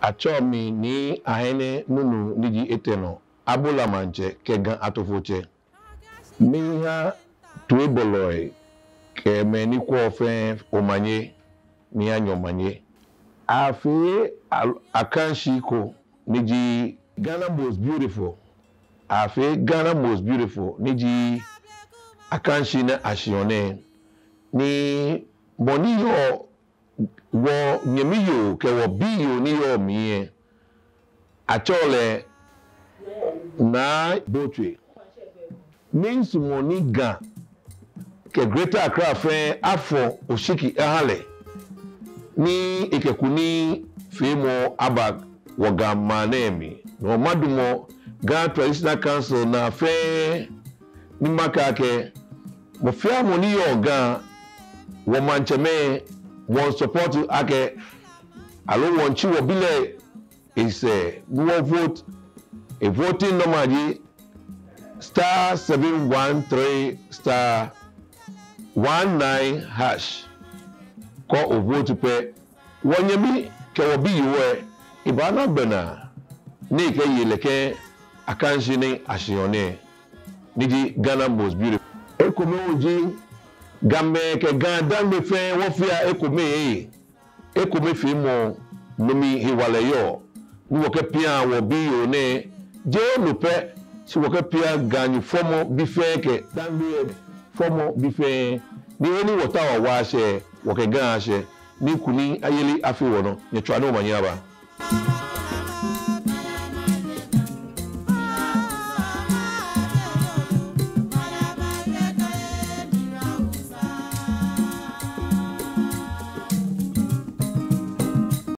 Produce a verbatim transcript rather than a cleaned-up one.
Atsɛɔ mi Nii Ahene Nunoo ni ji etɛ nɔ, Abola Maŋtsɛ kɛ Ga Atofotsɛ. Miiha toibɔlɔi kɛ mɛi ni kwɛɔ fɛɛ omanye, miiha nyɛ omanye. Afee al-, Akanshi ko ni ji Ghana Most Beautiful. Afee Ghana Most Beautiful ni ji Akanshi ni ashiɔ nɛɛ. Ni mɔ ni yɔɔ wɔnyɛmi yoo kɛ wɔbi yoo ni yɔɔ mli lɛ, atsɛɔ lɛ Naa Botwe. Miisumɔ ni Ga kɛ Greater Accra fɛɛ afɔ oshiki aha lɛ, ni ekɛ kunimfeemɔ aba wɔ Ga maŋ nɛɛ mli. No madumɔ Ga Traditional Council naa fɛɛ ni makɛɛ akɛ, mɔ fɛɛ mɔ ni yɔɔ Ga, wɔmaŋtsɛmɛi, wɔmiisupport akɛ, aloo wɔmiitsi wɔbi lɛ esɛɛ, ni wɔvote. E voting number ji star seven one three star one nine hash. Kɛ ovote pɛ, wɔnyɛmi kɛ wɔbi yoo lɛ, ebaana gbɛnaa ni ekɛye lɛ kɛ Akanshi ni ashiɔ nɛɛ, ni ji Ghana Most Beautiful. Ekome hu ji, Gamɛi kɛ GaDangme fɛɛ wɔfea ekome. Ekomefeemɔ, no mli hewalɛ yɔɔ. Ni wɔkɛpiaa wɔbi yoo nɛɛ, jeee no pɛ, shi wɔkɛpiaa Ganyo fɔmɔbii fɛɛ kɛ Dangme fɔmɔbii fɛɛ. Ni he ni wɔtaoɔ wɔshɛ, wɔkɛ Ga ashɛ, ni kunimyeli afee wɔnɔ. Nyɛtswaa ni omanye aba.